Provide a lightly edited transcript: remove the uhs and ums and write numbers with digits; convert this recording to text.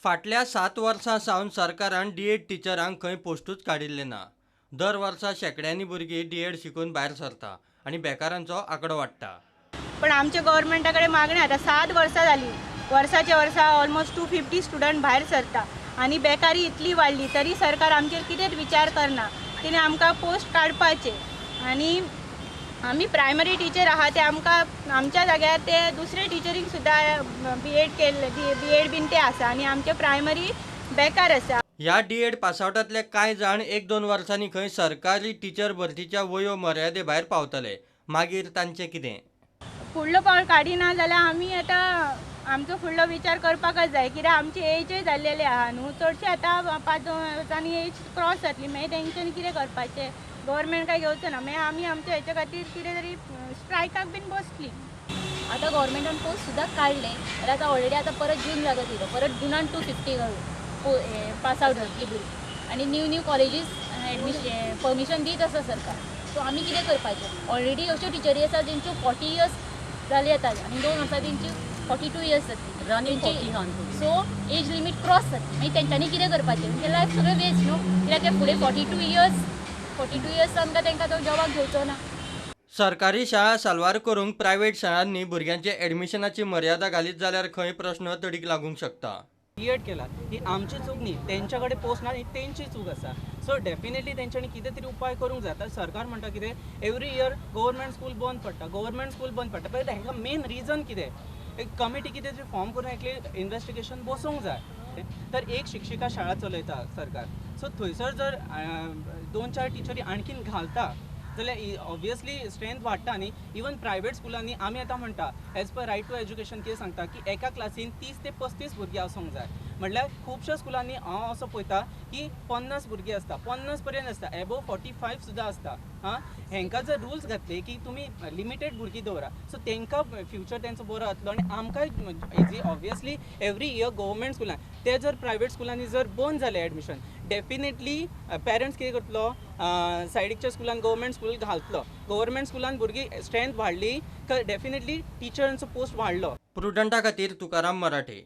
फाटल्या 7 वर्सां सावन सरकारान डीएड टिचरांक खंय पोस्टूच काडिल्ले ना. दर वर्सा शेंकड्यांनी भुरगीं डीएड शिकून भायर सरता आनी बेकारांचो आंकडो वाडटा. पण आमच्या गव्हर्मेंटा कडेन मागणी, आतां 7 वर्सां जालीं, वर्साच्या वर्सा ऑलमोस्ट 250 स्टुडंट भायर सरता आनी बेकारी इतली वाडली, तरी सरकार आमचेर कितेंच विचार करना. तिणें आमकां पोस्ट काडपाचे आनी आमी प्रायमरी टिचर आहा, ते आमकां आमच्या जाग्यार ते दुसरे टिचरींक सुद्दां बी एड केल्ले, बी एड बीन ते आसा आनी आमचे प्रायमरी बेकार आसा. ह्या डीएड पासआवटांतले कांय जाण एक दोन वर्सांनी खंय सरकारी टिचर भरतीच्या वयो मर्यादे भायर पावतले. मागीर तांचें कितें? फुडलो पावल काडिना जाल्यार आमी आतां आमचो फुडलो विचार करपाकच जाय, कित्याक आमची एजय जाल्लेली आहा न्हू. चडशे आतां पांच दोन वर्सांनी एज क्रॉस जातली. मागीर तेंच्यांनी कितें करपाचें? गव्हर्मेंट काय घेवचो ना. मागीर आमी आमच्या हेच्या खातीर कितें तरी स्ट्रायकाक बीन बसतली. आतां गव्हर्मेंटान पोस्ट सुद्दां काडले जाल्यार आतां ऑलरेडी आतां परत जून लागत येयलो, परत जुनान 250 पास आवट जातली भुरगीं आनी new new colleges admission permission दीत आसा सरकार. सो आमी कितें करपाचें? ऑलरेडी अश्यो टिचरी आसा जेंच्यो 40 इयर्स जाली आतां आनी 2 वर्सां तेंची 42 इयर्स जातली. Running 40. So age limit cross जातली. मागीर तेंच्यांनी कितें करपाचें? तेंचें लायफ सगळें वेस्ट न्हू, कित्याक ते फुडें 42 इयर्स, 42 इयर्स आमकां तांकां तो जॉबाक घेवचो ना. सरकारी शाळा साल्वार करूंक प्रायव्हेट शाळांनी भुरग्यांचे एडमिशनाची मर्यादा घालीत जाल्यार खंय प्रश्न तडीक लागूंक शकता. बी एड केला ही आमची चूक न्ही. तेंच्या कडेन पोस्ट ना ही तेंची चूक आसा. सो डेफिनेटली तेंच्यांनी कितें तरी उपाय करूंक जाय. आतां सरकार म्हणटा कितें, एवरी इयर गव्हर्मेंट स्कूल बंद पडटा, गव्हर्मेंट स्कूल बंद पडटा. पण हांकां मेन रिजन कितें? एक कमिटी कितें तरी फॉर्म करून एकली इन्वेस्टिगेशन बसोवंक जाय. तर एक शिक्षिका शाळा चलयता सरकार. सो थंयसर जर दोन चार टिचरी आणखीन घालता जाल्यार ऑब्वियसली स्ट्रेंथ वाडटा न्ही. इवन प्रायवेट स्कुलांनी आमी आतां म्हणटा, as per right to education कितें सांगता की एका क्लासीन 30 ते 35 भुरगीं आसूंक जाय. म्हणल्यार खुबश्या स्कुलांनी हांव असो पळयता की 50 भुरगीं आसता, 50 पर्यंत आसता, एबोव 45 सुद्दां आसता. आं, हेंकां जर रुल्स घातले की तुमी लिमिटेड भुरगीं दवरा, सो तांकां फ्युचर तेंचो बरो जातलो आनी आमकांय easy. Obviously every year government स्कुलान ते जर प्रायवेट स्कुलांनी जर बंद जाले एडमिशन, डेफिनेटली पेरंट्स कितें करतलो? सायडीकच्या स्कुलान, गव्हर्मेंट स्कूल घालतलो. गव्हर्मेंट स्कुलान भुरगीं स्ट्रेंथ वाडली, डेफिनेटली टिचरांचो पोस्ट वाडलो. प्रुडंटा खातीर तुकाराम मराठे.